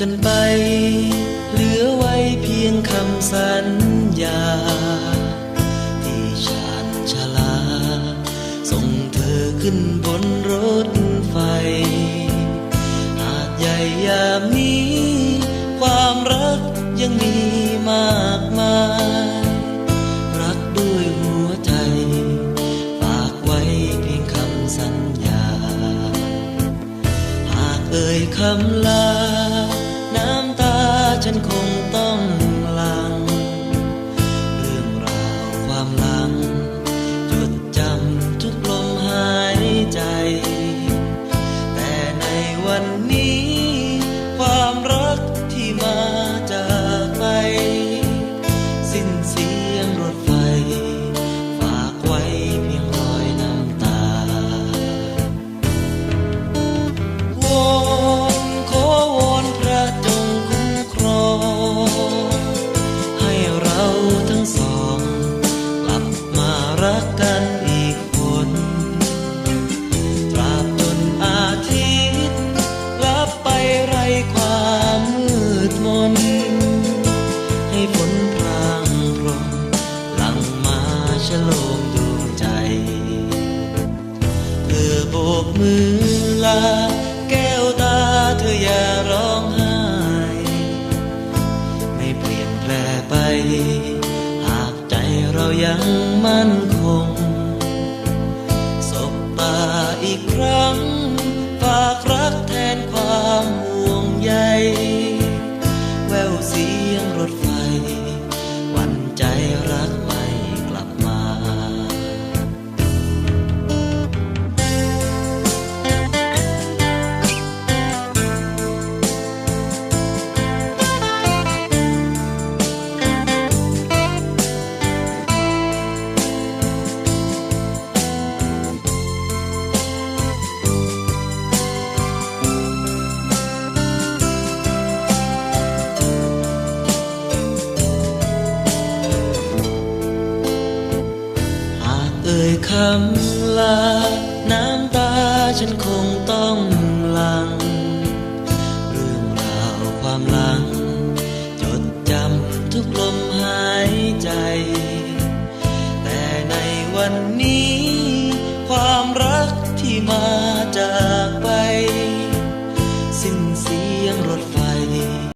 ນໄປ ເຫຼືອໄວ້ພຽງຄຳສັນຍາ ທີ່ຊານຊາລາ ສົ່ງເທີຂຶ້ນບົນລົດໄຟ. ຫາດໃຫຍ່ຍາມນີ້ ຄວາມຮັກຍັງມີມາກມາຍ ຮັກດ້ວຍຫົວໃຈ ຝາກໄວ້ພຽງຄຳສັນຍາ. ຫາກເອີ່ຍຄຳລາ ນ້ຳຕາສັນຄົງຕ້ອງຫຼັ່ງ ເລື່ອງລາວຄວາມຫຼັງ ຈົດຈຳທຸກລົມຫາຍໃຈ. ແຕ່ໃນວັນນີ້ ຄວາມຮັກທີ່ມາຈາກໄປ ສິ້ນສຽງລົດໄຟ ຝາກໄວ້ພຽງຮອຍນ້ຳຕາ. ວອນ ຂໍວອນພະຈົ່ງຄຸ້ມຄຣອງ ໃຫ້ເຮົາທັງສອງ ກັບມາຮັກກັນອີກຄົນ. ຕາບຈົນອາທິດ ລັບໄປໄຮ້ຄວາມມືດມົນ ໃຫ້ຝົນພຣາງພຣອງ ຫຼັ່ງມາຊະໂລມດວງໃຈ. ເທີໂບກມືລາ ແກ້ວຕາເທີຢ່າຮ້ອງໄຫ້ ໄມ່ປ່ຽນແປໄປ ຫາກໃຈເຮົາຍັງໝັ້ນຄົງ. ສົບຕາອີກຄັ້ງ ຝາກຮັກແທນຄວາມຫ່ວງໃຍ ແວ່ວສຽງລົດໄຟ ວັນໃຈຮັກໄໝ່ກັບມາ. ຫາກເອີ່ຍຄຳລາ